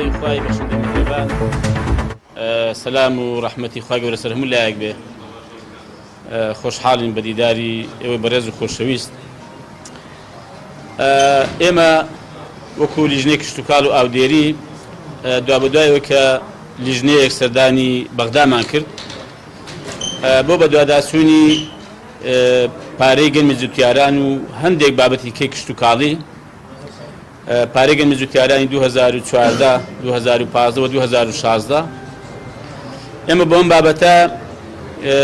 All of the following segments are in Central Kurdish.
ناوی خوای بەخشندەی میهرەبان. سەلام و ڕەحمەتی خوای گەورە سەر هەموو لایەک بێ. خۆشحاڵین بە دیداری ئێوەی بەڕێز و خۆشەویست. ئێمە وەکو لیژنەی کشتوکاڵ و ئاودێری دوابەدوای ئەوەی کە لیژنەیەک سەردانی بەغدامان کرد بۆ بەدواداچوونی پارەی گەنمی جوتیاران و هەندێک بابەتی کەی کشتوکاڵی پارەی گەنمی جوتیارانی 2014، 2015 و 2016 ئێمە بۆ ئەم بابەتە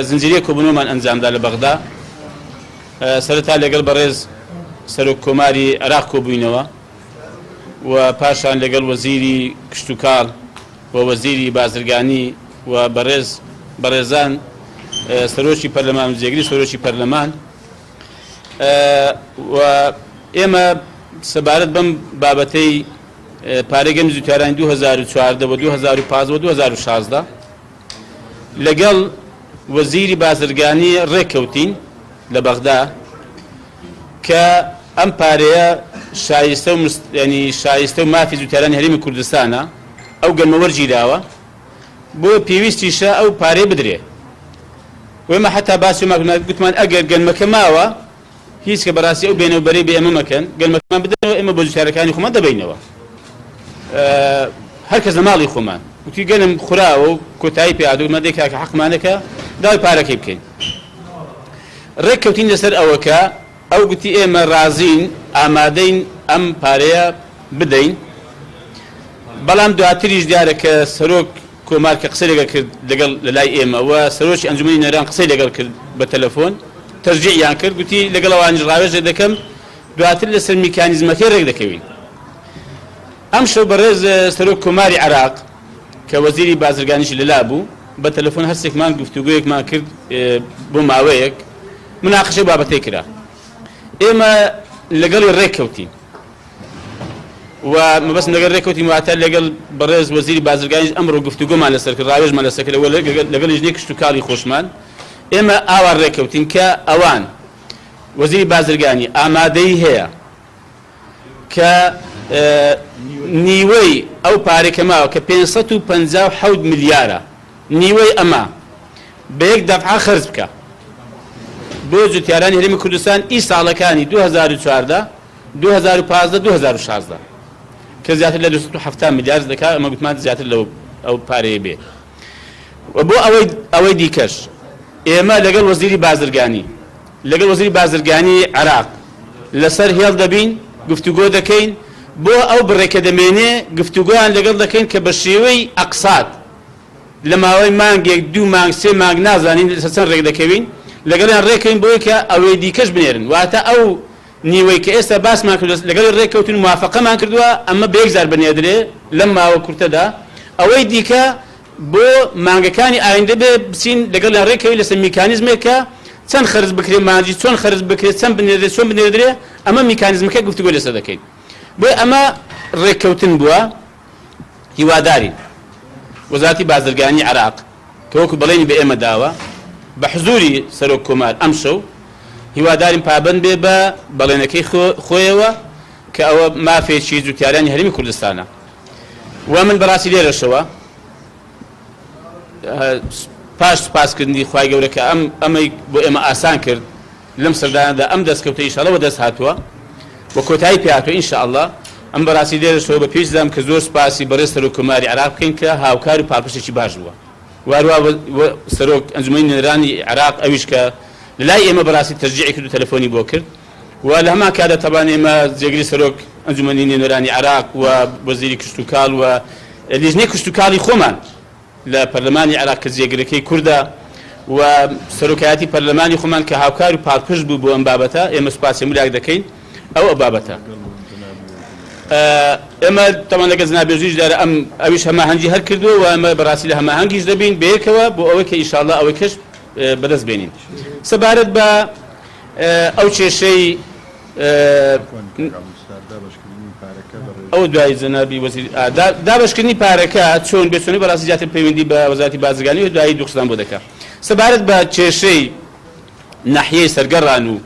زنجیرەی کۆبوونەوەمان ئەنجامدا لە بەغدا. سەرەتا لەگەڵ بەڕێز سەرۆک کۆماری عێراق کۆبووینەوە و پاشان لەگەڵ وەزیری کشتوکاڵ و وەزیری بازرگانی و بەڕێز بەڕێزان سەرۆکی پەرلەمان و جێگری سەرۆکی پەرلەمان و ئێمە سەبارەت بەم بابەتەی پارەی گەنج جوتیارانی 2014 و 2015 و 2016 لەگەڵ وەزیری بازرگانی ڕێککەوتین لە بەغدا کە ئەم پارەیە شایستە و ینی شایستە و مافی جوتیارانی هەرێمی کوردستانە، ئەو گەنمە وەرگیراوە، بۆ پێویستیشە ئەو پارەیە بدرێ. ئێمە حەتا باسی گوتمان ئەگەر گەنمەکە ماوە هیچ کە بەڕاستی ئەو بێنەو بەرەی بە ئێمە مەکەن، گەنمەکەمان بدەنەوە ئێمە بۆ جوتیارەکانی خۆمان دەبەینەوە. هەر کەس لە ماڵی خۆمان وتی گەنم خوراوە و کۆتایی پێ هاتووە، گوتمان دەی کاکە حەقمانە کە داوای پارەکەی بکەین. ڕێک کەوتین لەسەر ئەوە کە ئەو گوتی ئێمە ڕازین ئامادەین ئەم پارەیە بدەین، بەڵام دواتریش دیارە کە سەرۆک کۆمار کە قسەی لەگەڵ کرد لەگەڵ لەلای ئێمە و سەرۆکی ئەنجومەنی نوێنەران قسەی لەگەڵ کرد بە تەلەفۆن تەشجیعیان کرد گوتی لەگەڵ ئەوانیش ڕاوێژێ دەکەم دواتر لەسەر میکانیزمەکەی ڕێک دەکەوین. ئەمشەو بەڕێز سەرۆک کۆماری عێراق کە وەزیری بازرگانیشی لەلا بوو بە تەلەفۆن هەرسێکمان گفتوگۆیەکمان کرد بۆ ماوەیەک مناقشەی بابەتەی کرا ئێمە لەگەڵی ڕێک کەوتین و مەبەستم لەگەڵ ڕێککەوتین واتە لەگەڵ بەڕێز وەزیری بازرگانیش ئەمڕۆ گفتوگۆمان لەسەر کرد ڕاوێژمان لەسەر کرد لەگەڵ لیژنەی کشتوکاڵی خۆشمان ئێمە ئاوا ڕێککەوتین کە ئەوان وەزیری بازرگانی ئامادەیی هەیە کە نیوەی ئەو پارەی کە ماوە کە 557 ملیارە نیوەی ئەمە بە یەک دەفعە خەرج بکە بۆ جوتیارانی هەرێمی کوردستان ئی ساڵەکانی 2014 2015 2016 کە زیاتر لە 270 ملیار دەکات، ئەمە گوتمان زیاتر لەو ئەو پارەیە بێ. و بۆ ئەوەی ئەوەی دیکەش ئێمە لەگەڵ وەزیری بازرگانی لەگەڵ وەزیری بازرگانی عێراق لەسەر هێڵ دەبین، گفتوگۆ دەکەین بۆ ئەو بڕێک کە دەمێنێ گفتوگۆیان لەگەڵ دەکەین کە بە شێوەی ئەقسات لە ماوەی مانگێک دوو مانگ سێ مانگ نازانین لەسەر چەند ڕێک دەکەوین لەگەڵیان ڕێکەوین بۆی کە ئەوەی دیکەش بنێرن، واتە ئەو نیوەی کە ئێستا باسمان کردووە لەگەڵی ڕێککەوتین و موافەقەمان کردووە ئەمە بە یەکجار بنێردرێ لەم ماوە کورتەدا، ئەوەی دیکە بۆ مانگەکانی ئایندە بێ بچین لەگەڵیان ڕێککەوین لەسەر میکانیزمێک کە چەند خەرج بکرێ مانگی چۆن خەرج بکرێ چەند بنێردرێ چۆن بنێردرێ ئەمە میکانیزمەکە گفتوگۆی لەسەر دەکەین بۆیە ئەمە ڕێککەوتن بووە هیوادارین وەزارەتی بازرگانی عێراق کە وەکو بەڵێنی بە ئێمە داوە بە حزوری سەرۆک کۆمار ئەمشەو هیوادارین پابەند بێ بە بەڵێنەکەی خۆیەوە کە ئەوە مافێکی جوتیارانی هەرێمی کوردستانە و من بەڕاستی لێرەشەوە پاش سوپاسکردنی خوای گەورە کە ئەم ئەمەی بۆ ئێمە ئاسان کرد لەم سەردانەدا ئەم دەستکەوتە ئیشەڵە بەدەست هاتووە و کۆتایی پێ هاتووە ئینشاءاللە. ئەم بەڕاستی لێرەشەوە بە پێویست دەزانم کە زۆر سوپاسی بەڕێز سەرۆک کۆماری عێراق بکەین کە هاوکار و پاڵپشتێکی باش بووە و هەروا سەرۆک ئەنجومەنی نوێنەرانی عێراق ئەویش کە لەلای ئێمە بەڕاستی تەشجیعی کرد و تەلەفۆنی بۆ کرد و لە هەمان کاتدا تەبان ئێمە جێگری سەرۆک ئەنجومەنی نوێنەرانی عێراق و وەزیری کشتوکاڵ و لیژنەی کشتوکاڵی خۆمان لە پەرلەمانی عێراق کە جێگرەکەی کوردە و سەرۆکایەتی پەرلەمانی خۆمان کە هاوکار و پاڵپشت بوو بۆ ئەم بابەتە، ئێمە سوپاسی هەموو لایەک دەکەین ئەو ئەو بابەتە. ئێمە تەمان لەگەڵ جەناب وەزیریش دیارە ئەم ئەویش هەماهەنگی هەر کردووە و ئێمە بەڕاستی لە هەماهەنگیش دەبین بەیەکەوە بۆ ئەوەی کە ئینشاڵڵا ئەوەی کەش بەدەست بێنین. سەبارەت بە ئەو کێشەی ئەوە دوای جەنابی وەزیر دابەشکردنی پارەکە چۆن بێ چۆنی بەڕاستی زیاتر پەیوەندی بە وەزارەتی بازرگانی و دوایی دوو قسەتان بۆ دەکا سەبارەت بە کێشەی ناحیەی سەرگەڕان و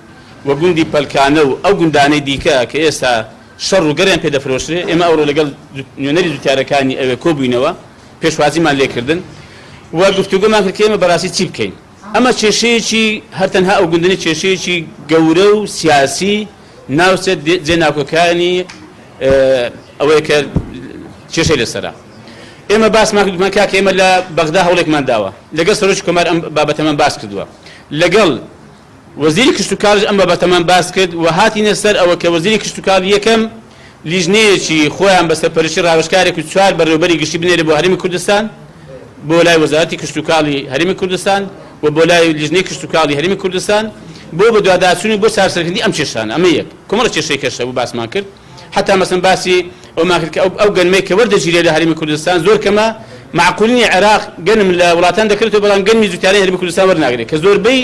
و گوندی پەلکانە و ئەو گوندانەی دیکە کە ئێستا. شەڕ و گەڕیان پێ دەفرۆشرێ، ئێمە ئەوڕۆ لەگەڵ نوێنەری جوتیارەکانی ئەوێ کۆبووینەوە، پێشوازیمان لێکردن و گفتوگۆمان کرد کە ئێمە بەڕاستی چی بکەین. ئەمە کێشەیەکی هەر تەنها ئەو گوندە نیە، کێشەیەکی گەورە و سیاسی ناوچە جێ ناکۆکانی ئەوەیە کە کێشەی لەسەرە. ئێمە باسمان کرد گوتمان کاکە ئێمە لە بەغدا هەوڵێکمان داوە، لەگەڵ سەرۆکی کۆمار ئەم بابەتەمان باس کردووە، لەگەڵ وەزیری کشتوکاڵیش ئەم بابەتەمان باس کرد و هاتینە سەر ئەوە کە وەزیری کشتوکاڵ یەکەم لیژنەیەکی خۆیان بە سەرپەرشتی ڕاوێژکارێک و چوار بەڕێوەبەری گشتی بنێرێ بۆ هەرێمی کوردستان بۆ لای وەزارەتی کشتوکاڵی هەرێمی کوردستان و بۆ لای لیژنەی کشتوکاڵی هەرێمی کوردستان بۆ بەدواداچوون و بۆ چارەسەرکردنی ئەم کێشانە. ئەمە یەک کۆمەڵە کێشەی کەش هەبوو باسمان کرد. حەتا مەسەن باسی ئەوەمان کرد کە ئەو گەنمەی کە وەردەگیرێ لە هەرێمی کوردستان زۆر کەمە، مەعقول نییە عێراق گەنم لە وڵاتان دەکرێتەوە بەڵام گەنمی جوتیارانی هەرێمی کوردستان وەرناگرێت کە زۆربەی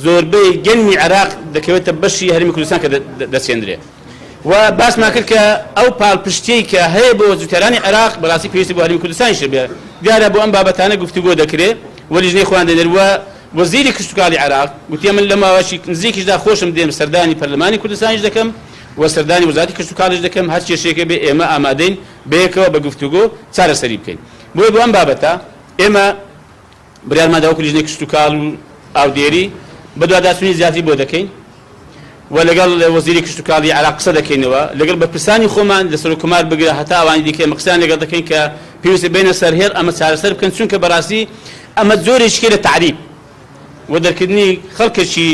زۆربەی گەنمی عێراق دەکەوێتە بەشی هەرێمی کوردستان کە دەچێندرێ و باسمان کرد کە ئەو پاڵپشتیەی کە هەیە بۆ جوتیارانی عێراق بەڕاستی پێویستی بۆ هەرێمی کوردستانیش هەبێ. دیارە بۆ ئەم بابەتانە گفتوگۆ دەکرێ و لیژنەی خۆیان دەنێرن و وەزیری کشتوکاڵی عێراق گوتیە من لە ماوەیەکی نزیکیشدا خۆشم دێم سەردانی پەرلەمانی کوردستانیش دەکەم و سەردانی وەزارەتی کشتوکاڵیش دەکەم، هەر کێشەیەک هەبێ ئێمە ئامادەین بەیەکەوە بە گفتوگۆ چارەسەری بکەین. بۆیە بۆ ئەم بابەتە ئێمە بڕیارمان دا وەکو لیژنەی کشتوکاڵ و ئاودێری بەدواداچوونی زیاتری بۆ دەکەین و لەگەڵ وەزیری کشتوکاڵی عێراق قسە دەکەینەوە، لەگەڵ بەرپرسانی خۆمان لە سەرۆککۆمار بگرە هەتا ئەوانی دیکە ئێمە قسەیان لەگەڵ دەکەین کە پێویستە بێنە سەر هێڵ ئەمە چارەسەر بکەن، چونکە بەڕاستی ئەمە جۆرێکیە لە تەعریب و دەرکردنی خەڵکێکی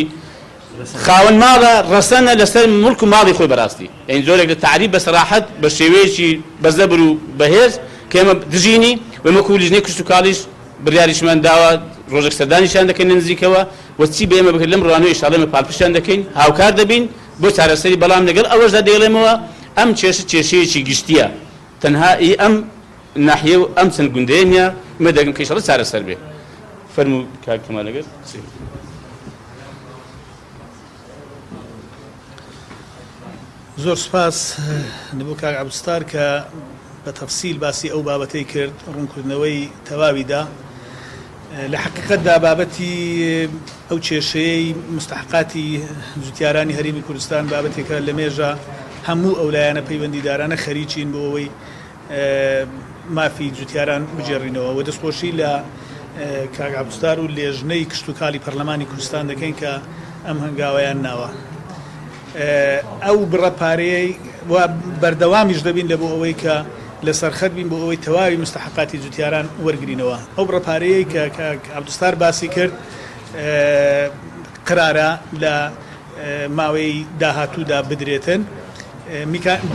خاوەن ماڵە ڕەسەنە لەسەر موڵک و ماڵی خۆی بەڕاستی یانی جۆرێک لە تەعریب بە سەراحەت بە شێوەیەکی بە زەبر و بەهێز کە ئێمە دژینی و ئێمە وەکوو لیژنەی کشتوکاڵیش بڕیاریشمان داوە ڕۆژێک سەردانیشیان دەکەین لە نزیکەوە و چی بە ئێمە بکرێت لەم ڕوانەوە ئیشاڵڵا ئێمە پاڵپشتیان دەکەین هاوکار دەبین بۆ چارەسەری بەڵام لەگەڵ ئەوەشدا دەیڵێمەوە ئەم کێشە کێشەیەکی گشتییە تەنها ئی ئەم ناحیە و ئەم چەند گوندەیە نییە ئومێد دەکەم کە ئیشاڵڵا چارەسەر بێ. فەرموو کاک کەمال ئەگەر قسەی. زۆر سوپاس بۆ کاک عەبدولستار کە بە تەفسیل باسی ئەو بابەتەی کرد، ڕوونکردنەوەی تەواوی دا. لە حەقیقەتدا بابەتی ئەو کێشەیەی موستەحەقاتی جوتیارانی هەرێمی کوردستان بابەتێکە لە مێژە هەموو ئەو لایەنە پەیوەندیدارانە خەریکین بۆ ئەوەی مافی جوتیاران بگێڕینەوە و دەستخۆشی لە کاک عەبدولستار و لێژنەی کشتوکاڵی پەرلەمانی کوردستان دەکەین کە ئەم هەنگاوەیان ناوە. ئەو بڕە پارەیەی و بەردەوامیش دەبین لە بۆ ئەوەی کە لەسەر خەت بین بۆ ئەوەی تەواوی مستحقاتی جوتیاران وەرگرینەوە. ئەو بڕە پارەیەی کە کاک عەبدولستار باسی کرد قرارە لە ماوەی داهاتوودا بدرێتن.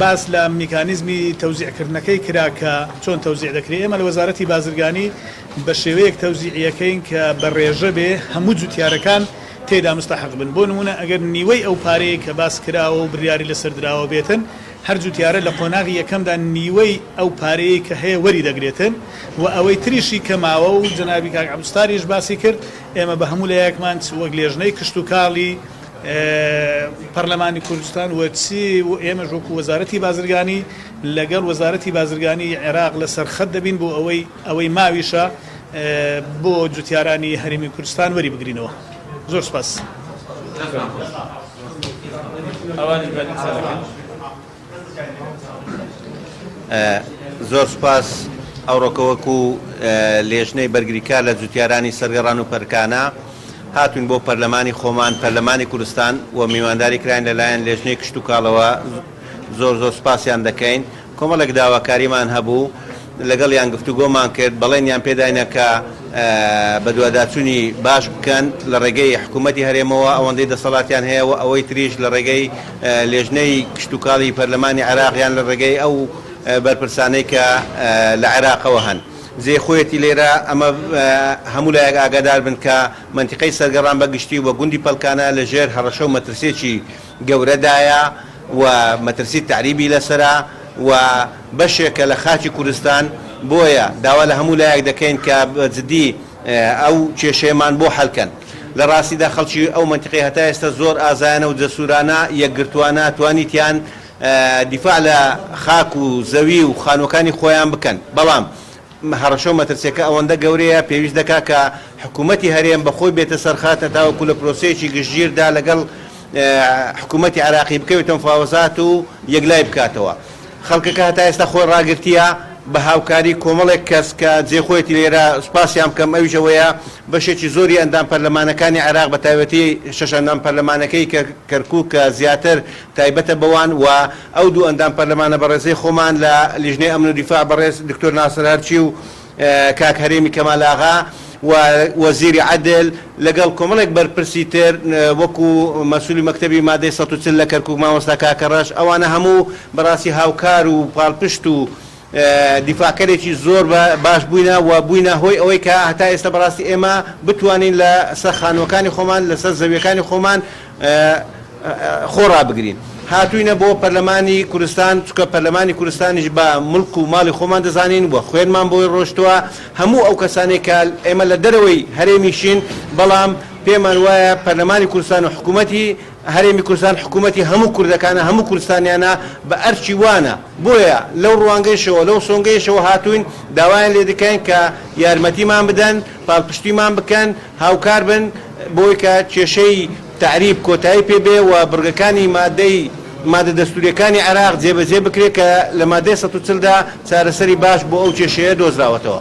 باس لە میکانیزمی تەوزیعکردنەکەی کرا کە چۆن تەوزیع دەکرێت، ئێمە لە وەزارەتی بازرگانی بە شێوەیەک تەوزیعیەکەین کە بە ڕێژە بێ هەموو جوتیارەکان تێیدا مستەحەق بن، بۆ نموونە ئەگەر نیوەی ئەو پارەیەی کە باس کراوە و بریاری لەسەر دراوە بێتن، هەر جوتیارە لە قۆناغی یەکەمدا نیوەی ئەو پارەیەی کە هەیە وەری دەگرێتن و ئەوەی تریشی کە ماوە و جەنابی کاک عەبدولستاریش باسی کرد ئێمە بە هەموو لایەکمان چ وەک لێژنەی کشتوکاڵی پەرلەمانی کوردستان و چ ئێمەش وەکو وەزارەتی بازرگانی لەگەڵ وەزارەتی بازرگانی عێراق لەسەر خەت دەبین بۆ ئەوەی ئەوەی ماویشە بۆ جوتیارانی هەرێمی کوردستان وەری بگرینەوە. زۆر سوپاس. زۆر سوپاس. ئەوڕۆکە وەکو لێژنەی بەرگریکار لە جوتیارانی سەرگەڕان و پەرکانە هاتوین بۆ پەرلەمانی خۆمان پەرلەمانی کوردستان و میوانداری کراین لەلایەن لێژنەی کشتوکاڵەوە زۆر زۆر سوپاسیان دەکەین کۆمەڵێک داواکاریمان هەبوو لەگەڵیان گفتوگۆمان کرد، بەڵێنیان پێداینە کە بەدواداچوونی باش بکەن لە ڕێگەی حکوومەتی هەرێمەوە ئەوەندەی دەسەڵاتیان هەیە و ئەوەی تریش لە ڕێگەی لێژنەی کشتوکاڵی پەرلەمانی عێراق یان لە ڕێگەی ئەو بەرپرسانەی کە لە عێراقەوە هەن. جێی خۆیەتی لێرە ئەمە هەموو لایەک ئاگادار بن کە مەنتیقەی سەرگەڕان بە گشتی و گوندی پەلکانە لە ژێر هەڕەشە و مەترسییەکی گەورەدایە و مەترسی تەعریبی لەسەرە و بەشێکە لە خاکی کوردستان، بۆیە داوا لە هەموو لایەک دەکەین کە بە جدی ئەو کێشەیەمان بۆ حەل کەن. لە ڕاستیدا خەڵکی ئەو مەنتیقەی هەتا ئێستا زۆر ئازایانە و جەسوورانە، یەکگرتووانە توانیتیان دیفاع لە خاک و زەوی و خانووەکانی خۆیان بکەن، بەڵام هەڕەشە و مەترسیەکە ئەوەندە گەورەیە پێویست دەکات کە حکوومەتی هەرێم بە خۆی بێتە سەر خات هەتاوەکو لە پرۆسەیەکی گشتگیردا لەگەڵ حکوومەتی عێراقی بکەوێتە مفاوەزات و یەکلای بکاتەوە. خەڵکەکە هەتا ئێستا خۆی ڕاگرتیە بە هاوکاری کۆمەڵێک کەس کە جێی خۆیەتی لێرە سوپاسیان بکەم ئەویش ئەوەیە بەشێکی زۆری ئەندام پەرلەمانەکانی عێراق بە تایبەتی شەش ئەندام پەرلەمانەکەی کە کەرکوک کە زیاتر تایبەتە بەوان و ئەو دوو ئەندام پەرلەمانە بەڕێزەی خۆمان لە لیژنەی ئەمن و دیفاع بەڕێز دکتۆر ناسر هەرچی و کاک هەرێمی کەمال ئاغا و وەزیری عەدل لەگەڵ کۆمەڵێک بەرپرسی تر وەکو مەسولی مەکتەبی مادەی 140 لە کەرکوک مامۆستا کاکە ڕەش ئەوانە هەموو بەڕاستی هاوکار و پاڵپشت و دیفاعکەرێکی زۆر باش بووینە و بووینە هۆی ئەوەی کە هەتا ئێستا بەڕاستی ئێمە بتوانین لە سەر خانووەکانی خۆمان لەسەر زەویەکانی خۆمان خۆ ڕابگرین. هاتووینە بۆ پەرلەمانی کوردستان، چونکە پەرلەمانی کوردستانیش بە موڵک و ماڵی خۆمان دەزانین و خوێنمان بۆی ڕۆشتووە، هەموو ئەو کەسانەی کە ئێمە لە دەرەوەی هەرێمیشین، بەڵام پێمان وایە پەرلەمانی کوردستان و حکوومەتی هەرێمی کوردستان حکوومەتی هەموو کوردەکانە، هەموو کوردستانیانە بە ئەرکی وانە، بۆیە لەو ڕوانگەیشەوە، لەو سۆنگەیشەوە هاتووین داوایان لێ دەکەین کە یارمەتیمان بدەن، پاڵپشتیمان بکەن، هاوکار بن بۆی کە کێشەی تەعریب کۆتایی پێ بێ و بڕگەکانی مادەی مادە دەستوورییەکانی عێراق جێبەجێ بکرێ کە لە مادەی 140 دا چارەسەری باش بۆ ئەو کێشەیە دۆزراوەتەوە.